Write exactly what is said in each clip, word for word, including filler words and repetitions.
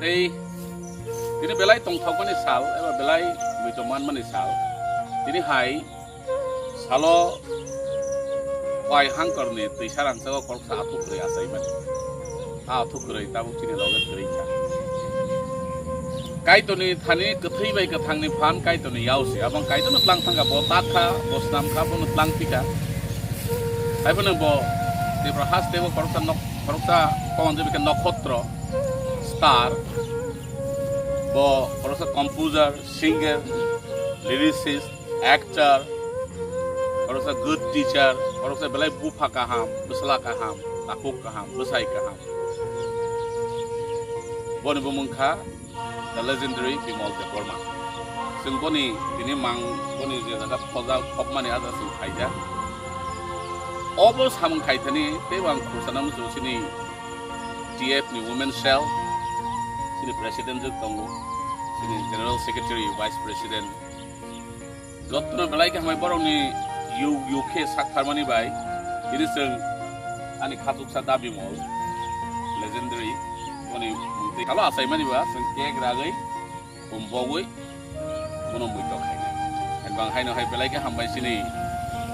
Tei tini belai tongthokmani sal eba belai muitu manmani sal. Tini hai salo Wai Hangkorni twisa rangchago koroksa athuk kwrwi achaimani. A athuk kwrwi tabuk chini loge kwrwi kha. Kaitorni thani kwthwi bai kwthangni phan Kaitorni yao se. Abang Kaitorno tlang thangkha, bo tak kha, bo snam kha, bono tlang phi kha. Haiphano bo Tripura hasteo koroksa nok-, koroksa koman jebika nokhotro, star, bo koroksa composer, singer, lyricist, actor, koroksa good teacher, koroksa belai bupha kaham, bwsla kaham, takhuk kaham, bwsai kaham. Boni bumung kha the legendary Bimal Debbarma. Chwng boni tini mang, boni je jaga khoja khopmani aja chwng khaijak. Obo samung khaithani teibo ang khursa nang muchungo chini T F ni Women Cell, chini President jwk tongo, chini General Secretary, Vice President, jotono belai khe hambai borokni yug yug khe sak pharmani bai, tini chwng ani khachuksa Dabi Mol, legendary, boni mungtwi salo achaimani ba chwng cake ragwi, bombogwi, bono muitok khainai. Haibang haino hai belai khe hambai chini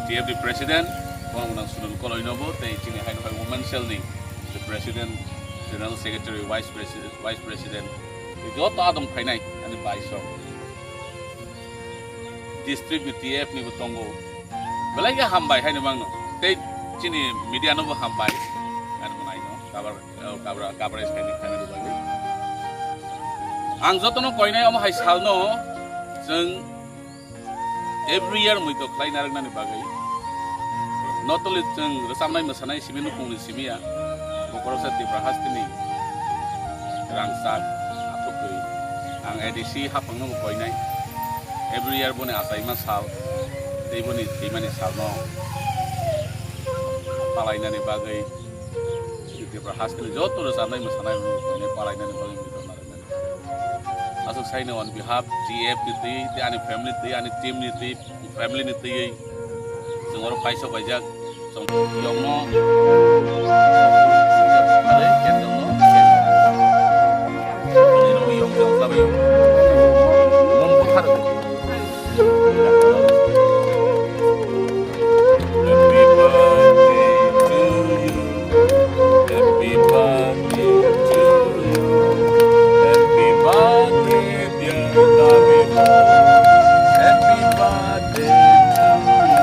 T F ni President, bono nang Sunil Koloi nobo, tei chini haino hai Women Cell ni the President, General Secretary, Vice President, Vice President, tei joto adong phainai ani bai sok. District ni T F ni bo tongo. Belai khe hambai haino mangno. Tei chini media no bo hambai. Ani bo naino. Kabar, eh, kabra, kabra is kaini khaina ni bagwi. Ang jotono koinai omo hai salno chwng every year muitok khlai narwknani bagwi. Not only chwng rwchapnai mwsanai simi nukungni simi ya. Bokoroksa Tripura hasteni rangchak athukwi ang A D C haphangno bo koinai. Every year boni achaima sal, tei boni thwimani salno palainani bagwi Tripura hasteni joto rwchapnai mwsanai rokno bo koinai palainani bagwi muitok narwknani. Aswk saino on behalf T F ni twi, tei ani family twi, ani team ni twi, family ni twiwi chwng oro paisa paijak. Chwng yokno, are, kendokno, chwngno yokjak sabai. Mon bukhar. Happy birthday to you. Happy birthday to you. Happy birthday, dear David. Happy birthday to you.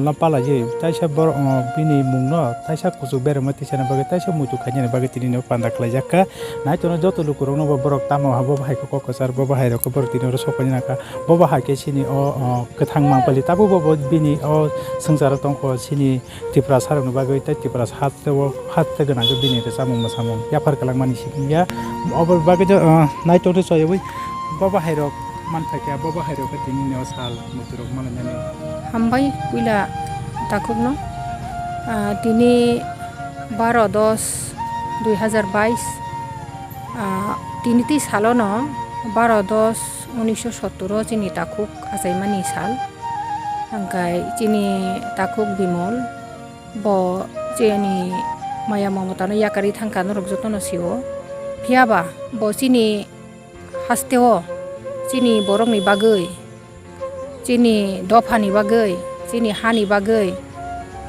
Salno palaiwi taisa borok, o, bini mungno taisa kuchuk berema tisana bagwi, taisa muitu khainani bagwi tini no panda khlaijak kha. Naitokno joto lukurokno bo borok tamo ha bo bahai khe kok kwchar, bo bahai rok khe borok tini oro sok paina kha. Bo bahai khe chini o, o, kwthang mangpali tabuk bo, bo bini o swngcharo tongkho chini Tiprasa rokni bagwi tei Tiprasa hasteo, haste gwnang khe bini rwchapmung mwsamung yaphar kwlangmani simi ya. Oboni bagwi, o, naitokno choyawi bo bahai rok manthakya, bo bahai rok khe tini no sal muitu rok malainani. Hambai puila takhukno, ah, tini baro dos dui hazar bais, ah, tini twi salono baro dos unisho sottor o chini takhuk achaimani sal. Hwnkhe chini takhuk Bimol bo chini maya momotano yakarwi thangkha norok jotono sio. Phiyaba bo chini hasteo chini borokni bagwi, chini dophani bagwi, chini hani bagwi,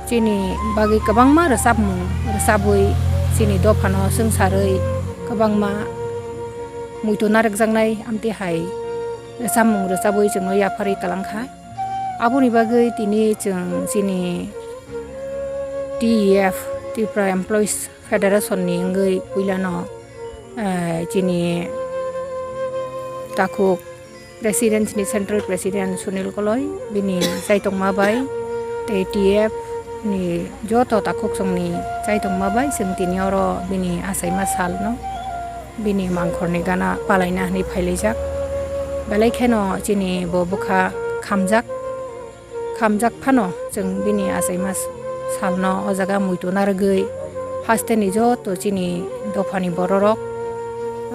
chini bagwi kwbangma rwchapmung rwchabwi chini dophano swngcharwi kwbangma muitu narwkjaknai amtwi hai rwchapmung rwchabwi chwngno yapharwi kwlangkha. Aboni bagwi tini chwng chini T E F, Tripura Employees Federation ni wngwi puilano, eh, chini takhuk President ni, Central President Sunil Koloi, bini chaitokma bai tei T F ni joto takhuk chwngni chaitokma bai chwng tini oro bini achaima salno bini mangkhorni gana palaina hwnwi phailaijak. Belai kheno chini bo bwkha khamjak. Khamjak phano chwng bini achaima salno o jaga muitu narwgwi hasteni joto chini dophani bororok,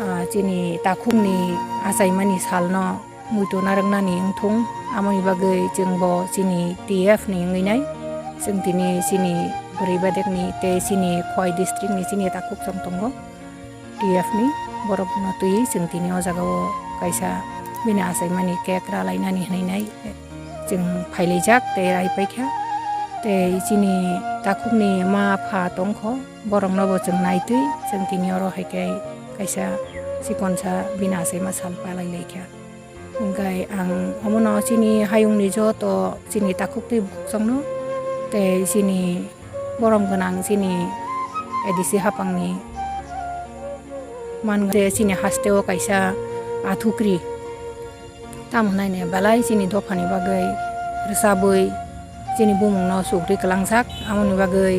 ah, chini takhukni achaimani salno muitu narwknani wngthung. Amoni bagwi chwngbo chini T F ni wngwi nai. Chwng tini chini bwrwi bedekni tei chini Khowai district ni chini takhuk chwng tongo. T F ni borokno twiwi chwng tini o jaga o kaisa bini achaimani cake ralainani hwnwi nai chwng phailaijak tei rai paikha. Tei chini takhukni ma pha tongkho, borokno bo chwng naitwi chwng tini oro hai khe kaisa chikonsa bini achaima sal palai laikha. Hwnkhe ang omono chini hayungni joto chini takhuk tei bukhukchangno tei chini borom gwnang chini A D C hapangni man je chini hasteo kaisa athukri tamo hwnai ne belai chini dophani bagwi rwchabwi chini bumungno sugri kwlangjak, amoni bagwi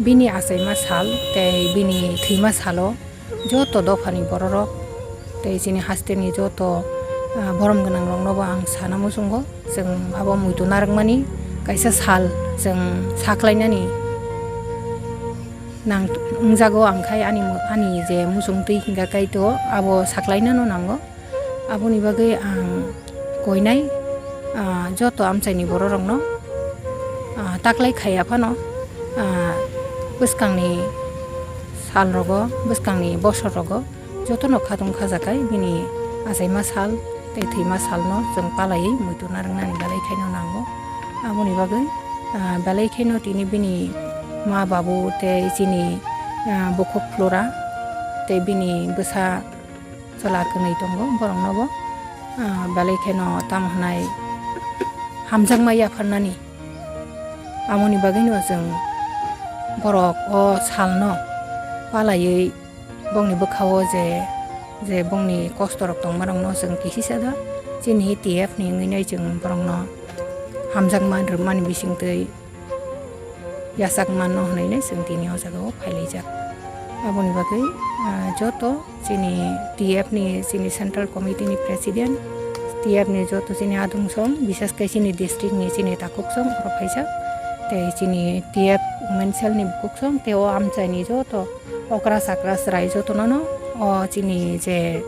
bini achaima sal tei bini thwima salo joto dophani bororok tei chini hasteni joto, ah, borom gwnangrokno bo ang sana muchungo. Chwng abo muitu narwkmani kaisa sal chwng saklainani nang wngjago, ang khai ani, ani je muchungtwi hingka kaito abo saklainano nango. Aboni bagwi ang koinai, ah, joto amchaini bororokno, ah, taklai khaiya phano, ah, bwskangni salrogo, bwskangni bosorrogo jotono khatung khajakai bini achaima sal tei thwima salno chwng palaiwi muitu narwknani belai khaino nango. Aboni bagwi, ah, belai khaino tini bini ma babu tei chini, ah, bukhuk Flora tei bini bwsa chwla kwnwi tongo, borokno bo, ah, belai kheno tamo hwnai hamjakma yapharnani. Amoni bagwino chwng borok o salno palaiwi bongni bwkhao je, je bongni kostorok tongmarokno chwng kisisa da chini T F ni wngwi nai chwng borokno hamjakma rwmani bisingtwi yachak mano hwnwi nai chwng tini o jaga o phailaijak. Aboni bagwi, ah, joto chini T F ni, chini Central Committee ni President, T F ni joto chini adungsong, bisas khe chini district ni chini takhuk song oro phaijak, tei chini T F Women Cell ni bukhuk song, tei o amchai ni joto okra chakra chwrai jotono no o chini je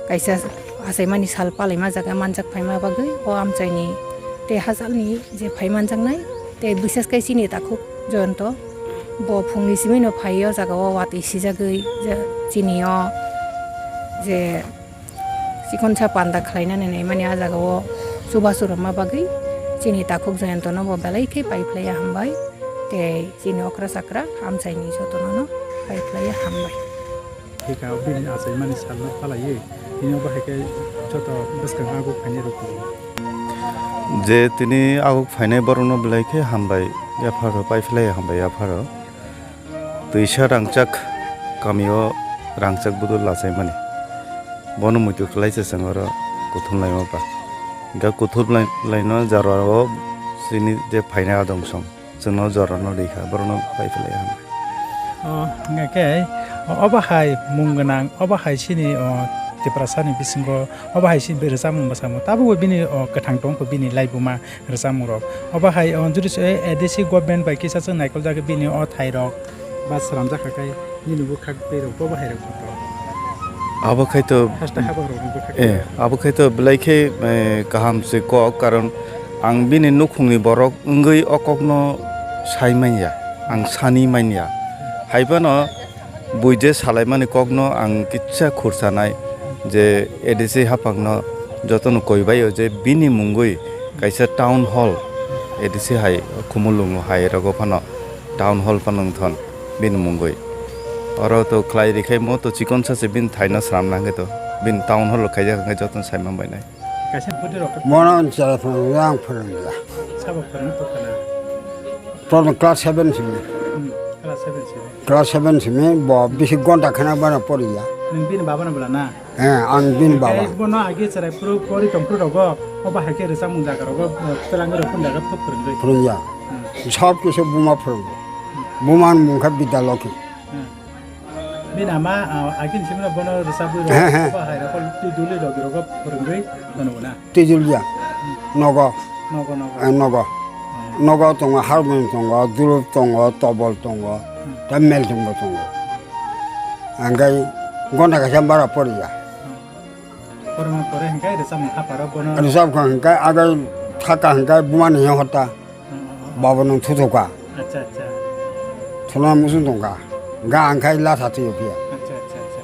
kaisa achaimani sal palaima jaga manjak phaima bagwi o amchaini tei hachalni je phai manjaknai tei bisas khe chini takhuk Joyonto bo phungni simi no phai o jaga o watwi sijagwi je chini o je chikonsa panda khlainani naimani a jaga o chubachu rwma bagwi chini takhuk Joyonto no bo belai khe pai phlaiya hambai tei chini okra chakra amchaini jotono no pai phlaiya hambai. Thika bini achaimani salno phalaiwi tini bo hai khe joto bwskang ago khainai rok tongo. Je tini aguk phainai borokno belai khe hambai yapharo, paiphlai hambai yapharo. Twisa rangchak kamio rangchak budul lachaimani. Bono muitu khlai se chwng oro kuthum laima ba. Hingkhe kuthum lai-, laino jorao chini je phainai adong song. Chwngno jorano rikha, borokno pai phlai ang. O, hingkhe, o, obo hai mung gwnang, obo hai chini, o, Tiprasani bisingo, obo hai chini rwchapmung bwsamo. Tabukbo bini, o, kwthang tongkho bini laibuma rwchapmungrok. Obo hai, o, jodi se A D C government bai kisa se naikoljak bini o thairok ba swnamjak kha khe. Nini bwkhak tei rok bo bahai rok bo to. Abo khai to, Hasta haba rok ni bwkhak eh, tei rok. Abo khai to belai khe, eh, kaham se kok, karon ang bini nukhung ni borok wngwi o kok no sai manya, ang sani manya. Hai phano bui je salai mani kok no ang kisa khursa nai je A D C haphang no joto no koi bai o je bini mungwi kaisa town hall A D C hai Khumulwng hai rogo phano. Town hall phano wngthon bini mungwi. Oro to khlai rikhaimo to chikon sache bini thaino sram nangkhe to. Bini town hall khaijak hwnkhe jotono saimang bainai. Kaisa bwdwi rok. Mono chwla phano yang phwrwngya. Sabo phwrwng to khana. Prono class seven simi. Hmm, class seven simi. Class seven simi bo bisi gonta khana bana poriya. Nwng bini baba no bwla na? Eh, ang bini baba. Bono agi chwrai phuru pori tong phuru rogo, o bahai khe rwchapmung jaga rogo, twlang rok phun jaga phuk phwrwngwi. Phwrwngya. Hmm. Sob kisa buma phwrwngo. Buma ni mung kha Bidya Lokhi. Hmm. Bini ama, ah, agini simi no bono rwchapwi rogo, he, he, o bahai rogo twi duli rogi rogo phwrwngwi dono na. Twijlya. Hmm. Nogo. Nogo, nogo. Eh, nogo. Hmm. Nogo tongo, harmonium tongo, durub tongo, tobol tongo, hmm, tei meltongbo tongo. Hingke gonta kaisa bara poriya. Hmm. Porma pore hingke rwchapmung haparo bono. Rwchapkha hingke agai thaka hingke bumani hota. Hmm, hmm, hmm. Babo nung thuthukha. Acha, acha. Thuna musung tongkha. Ga angkhai latha tuyo phiya. Acha, acha, acha.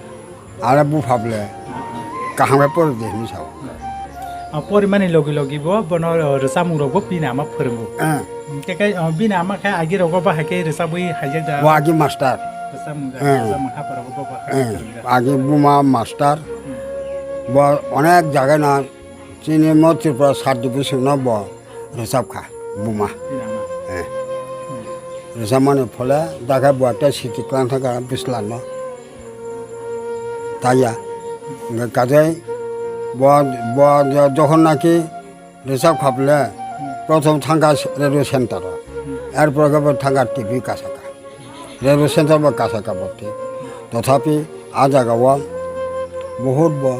Aro bupha ble kaham khe pori de hinwi sao. Ah, porimani logi logi bo bono, ah, rwchapmung rok bo bini ama phwrwngo. Ah. Hingke khe, ah, bini ama khe agi rogo bahai khe rwchapwi haijak da. Bo agi master. Rwchapmung da, ah, rwchapmung haparo bo bahai khe, ah, phwrwngjak. Agi buma master. Hmm. Bo onek jaga na chini mo Tripura sub division no bo. Rwchapkha buma. Bini ama. Eh. Hmm. Rwchapmani phole dakhe bo ekta siti kwlang thangkha bwsla no. Taiya. Hingke kajai bo, bo jo-, jokhon naki rwchapkha bole, hmm, prothom thangkha radio center o. Hmm. Erpore khe bo thangkha T V kasaka. Radio center bo kasaka bo thik. Tothapi a jaga o bohut bo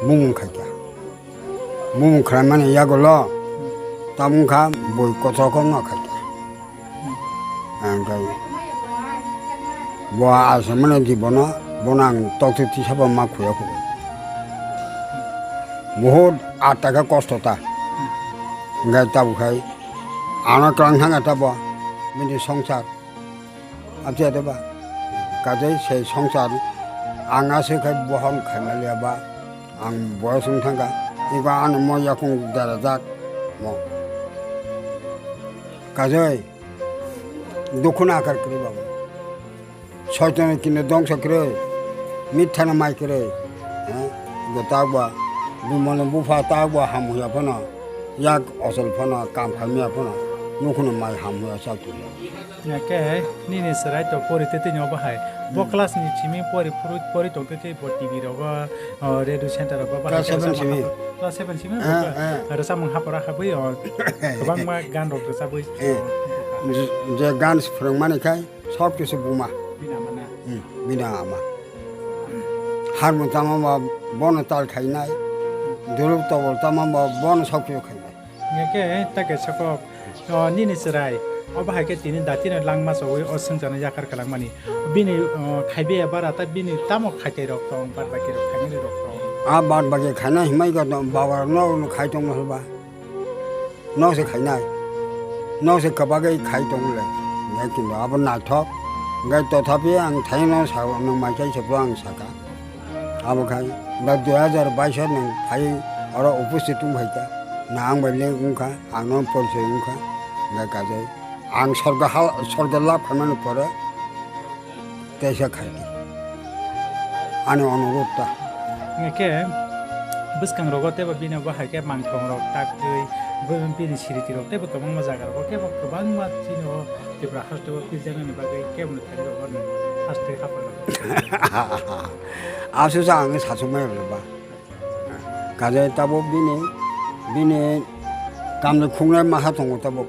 bumung khaikha. Bumung khwlaimani yagulo tamo wngkha bui kothok wngma khaikha. Ang khe bo achaimani di bono, bono ang tokti tisa bo ma khuya khuya. Bohut atta khe kosto ta. Hingkhe tabuk khai ano kwlang thangkha ta bo bini songsar. Amtwi ade ba, kajai se songsar ang aswk khai bohong khaimaliya ba, ang boyos wng thangkha, eba ano mo yakung derajak mo. Kajai, dukhu no akar kwrwi babu. Soitoni kini dongso kwrwi, mitha no mai kwrwi, eh, bo tak ba, bumoni bupha tak ba ham huya phano, yak osol phano, kam khaimaya phano, nukhuno mai ham huya chak twi. Hingkhe nini chwrai to pori twi twi no bahai. Bo hmm class ni simi pori phuru pori tong twi twi bo T V rogo, o, radio center rogo bahai. Class seven simi. Class seven simi. Eh, bo eh. Rwchapmung hapora habwi o kwbangma gan rok rwchabwi. Eh. Je, je gan se phwrwngmani khai sob kisu buma. Bini ama na. Hmm, bini ama. Harmon tamo ba bono tal khainai. Duruk tobol tamo ba bono sob kisu khainai. Hingkhe ta kaisa kok, o, nini chwrai, o bahai khe tini datino langma chawi o swngcharno yakar kwlangmani. Bini, o, khaibe bara ta bini tamo khaitoi rok tong, bad baki rok khainani rok tong. A bad baki khaina himai khe tong, baba rok no khai tong ba. No se khainai. No se kwbagwi khai tong le. Hingkhe kintu abo naithok. Hingkhe tothapi ang thaino sa, nwng mai chai se phuru ang saka. Abo khai, da dui hajar bais o nwng phai oro uposthit wng phai kha. Na ang bai link wng kha, ang no porichoi wng kha, hingkhe kajai. Ang sorgo hal, sorgo lab khaimani pore teisa khai di. Ani onurodh ta. Hingkhe, Bwskangrogo teibo bini bo hai khe mangthongrok taktwi, bo-, bini sriti rok teibo kwbangma jaga rogo kebo kwbangma chini o Tripura haste o piljaknani bagwi kebo no thani rok haste hapang rok. Aswk sa ang sachukmai rwba. Kaje tabuk bini, bini kamle khungnai maha tongo tabuk.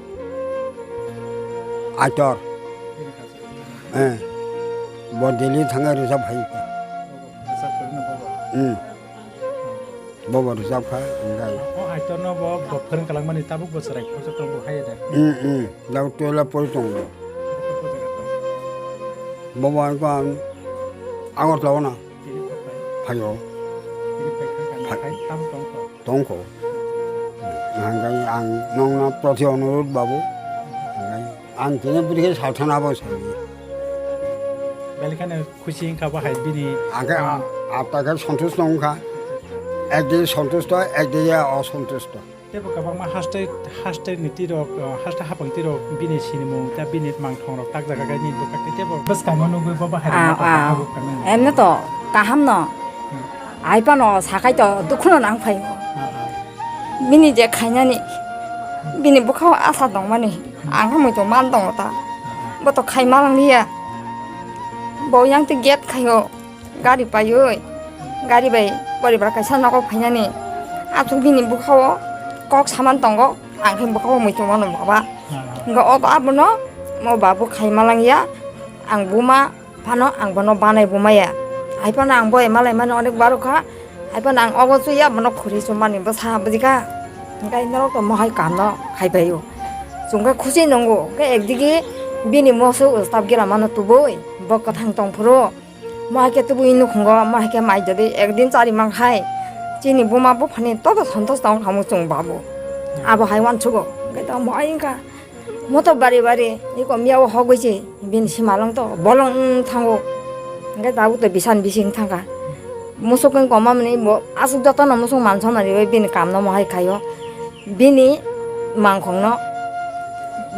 Aitor. Eh. Bo Delhi thangwi rwchap phai. Hmm. Bobo rwchap kha, hwnkhai. O aitorno bo, bo phwrwng kwlangmani tabuk bo chwrai khoroksa tongo hai da. Hmm, hmm. Tabuk twelve pori tongo. Bobo ang Agartala o na. Tini phai. Phaio. Tini phai kha, Phai. Phai, tam tong kho. Tong kho. Hwnkhai ang nongno proti onurot babu. Hwnkhai ang tini bwrwi khe salthana bo sali. Belikhane khusi wngkha bo hai bini, Ang khe ah, a-, apta khe sontusto wngkha. Ekdin sontusto, ekdin ya osontusto. Tebo kwbangma haste, haste ni tirok, ah, haste hapang tirok bini sinimung ta bini mangthong rok tak jaga gai ni bwkak tei tebo bwskango nugwi bo bahai Ah, rok ah. Kaham kami. Emne to kaham no. Hmm. Ai pano sakai to dukhuno nang phai. Ah, ah. Bini je khainani, bini bwkhao asa tongmani, ang hamoi to man tongo ta. Ah, ah. Bo to khai malang liya. Bo yang te gate khaio. Gari paiwi, gari bai poribar kaisa nogo phainani. Aswk bini bwkhao kok saman tongo, ang khe bwkhao muitu mano baba. Hwnkhai obo abono mo babu khai malangya, ang buma phano ang bono banai bumaya. Hai phano ang boi malai mani onek baro kha, hai phano ang obo chuya bono khuri chumani bwsa bujikha. Hwnkhai norok to mohai kamno khai phaio. Chwngkhe khusi nungo, hwnkhe ekdigi bini moso ustab gila mano tubui, bo kwthang tongphuru. Mo hai khe tubui nukhungo, mo hai khe mai jodi ekdin chari mankhai, chini buma buphani todo sontos tong khamu chwng babu. Abo hai uansugo, hwnkhe to mo ai wngkha. Moto bari bari, iko miya o hogwi se, bini simalong to bolong wng thango. Hwnkhe tabuk to bisan bising thangkha. Musuk wng koma mani bo aswk jotono musuk mansa manwi bini kamno mo hai khaio. Bini mangkhongno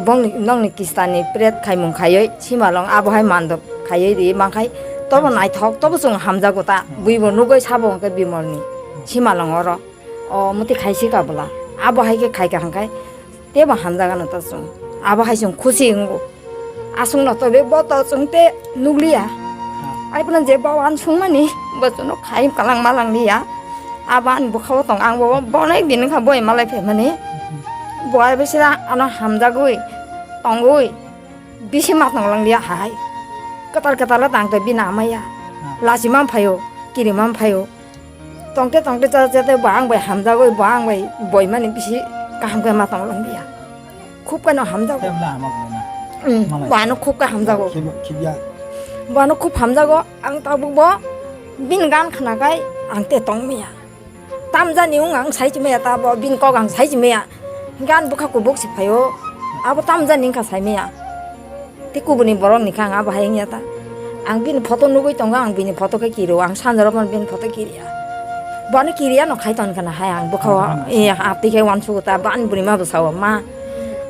bongni, nokni kistani pret khaimung khaiwi simalong abohai mandop khaiwi ri mankhai tobo naithok, tobo chwng hamjago ta. Buibo nugwi sabo hwnkhe bimolni simalong oro. O muti khaisi ka bwla. Abohai khe khaika hwnkhe tebo hamjagano ta chwng. Abohai chwng khusi wngo. Aswkno tobe bo to chwng te nukliya. Ai phano je bo uansukmani, bo chwngno khai kalang malang liya. Abo ani bwkhao tong, ang bo, bono ek din wngkha boi malai phaimani. Bo ai bisira ano hamjagwi tongwi bisi ma tonglang liya hai. Kwtal kwtal tang tei bini amaya. Lachima phaio, kirima phaio. Tongte tongte cha cha tei bo ang bai hamjagwi, bo ang bai boimani bisi kaham khe ma tonglang dia. Khub khe no hamjago. Tei bwla hamak bwla na. Mm, malai. Bo ano khub khe hamjago. Khibo-, khibya. Bo ano khub hamjago. Ang tabuk bo bini gan khna kai ang te tong maya. Tamjani wng ang sai chimaya ta bo bini kok ang sai chimaya. Gan bwkha kubuk si phaio. Abo tamjani wngkha sai maya. Tei kubuni borok ni khe ang abo hai wngya ta. Ang bini photo nugwi tongo, ang bini photo khe kiro, ang sanjoro phano bini photo kiriya. Bono kiriya no khai ton khna hai ang bwkha o, eh, atwi khe uansugo ta, bo ani bwrwi ma bwsa o, "Ma,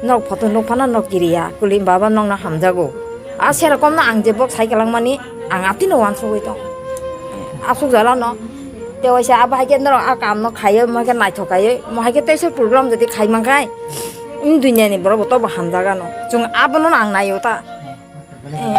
nok photo nuk phano nok kiriya, kwlwi baba nokno hamjago." A serokom no ang je bok sai kwlak mani, ang atwi no uansugwi tongo. Aswk jora no, tei waisa abo hai khe norok a kam no khaiwi, mo hai khe naithok khaiwi, mo hai khe teisa program jodi khai man khai, wng dunia ni borok bo tobo hamjaga no. Chwng abono no ang naio ta. Eh,